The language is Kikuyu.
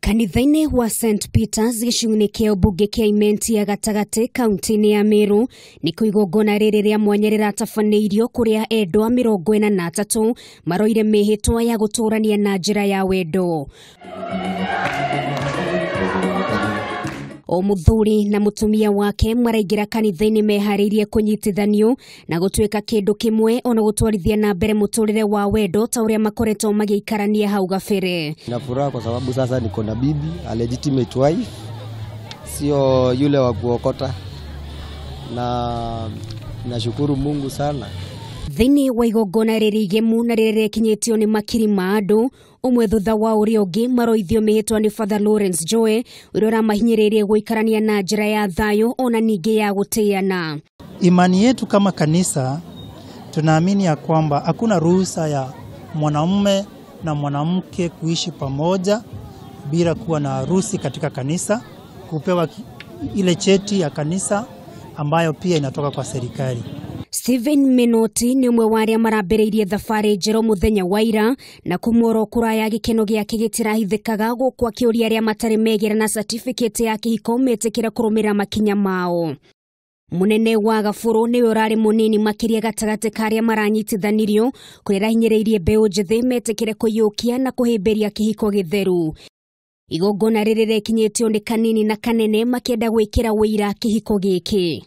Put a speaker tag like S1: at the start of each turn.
S1: Kanitha-inĩ wa St Peters gĩcigo-inĩ kĩa ũmbunge kĩa Imenti ya gatagatĩ kaunti-inĩ ya Meru nĩkuo igongona rĩrĩ rĩa mwanya rĩratabanĩirio kũrĩa endwa 43 maroire mĩhĩtwa ya gũtũrania na njĩra ya wendo. O mũthuri na mũtumia wake maraingĩra kanitha-inĩ meharĩirie kũnyitithanio na gũtuĩka kĩndũ kĩmwe ona gũtwarithia na mbere mũtũrĩre wa wendo ta ũrĩa makoretwo magĩikarania hau gabere.
S2: Nina furaha kwa sababu sasa niko na bibi, a legitimate wife, sio yule wa kuokota, na nashukuru Mungu sana.
S1: Thĩinĩ wa igongona rĩrĩ igemu na rĩrĩa rĩkinyĩtio nĩ makiri ma andũ ũmwe thutha wa ũrĩa ũngĩ maroithio mĩhĩtwa nĩ Father Lawrence Joe ũrĩa ũramahinyĩrĩirie gũikarania na njĩra ya thayũ ona ningĩ ya gũtĩana.
S3: Imani yetu kama kanisa tunaamini ya kwamba hakuna ruhusa ya mwanamume na mwanamke kuishi pamoja bila kuwa na harusi katika kanisa, kupewa ile cheti ya kanisa ambayo pia inatoka kwa serikali.
S1: Stephen Minoti nĩ ũmwe wa arĩa marambĩrĩirie thabarĩ njerũ mũthenya wa ira na kumworo kũraya gĩkeno gĩake gĩtirahithĩkaga gũkũ akĩũria arĩa matarĩ megĩra na certificate ya kĩhiko metĩkĩre kũrũmĩrĩra makinya mao. Mũnene wa Gabũrũ nĩwe ũrarĩ mũnini makĩria gatagatĩ ka arĩa maranyitithanirio kũrĩa arahinyĩrĩirie mbeũ njĩthĩ metĩkĩre kũiyũkia na kũhĩmbĩria kĩhiko gĩtheru. Igongona rĩrĩ rĩkinyĩtio nĩ kanini na kanene makĩenda gwĩkĩra ũira kĩhiko gĩkĩ.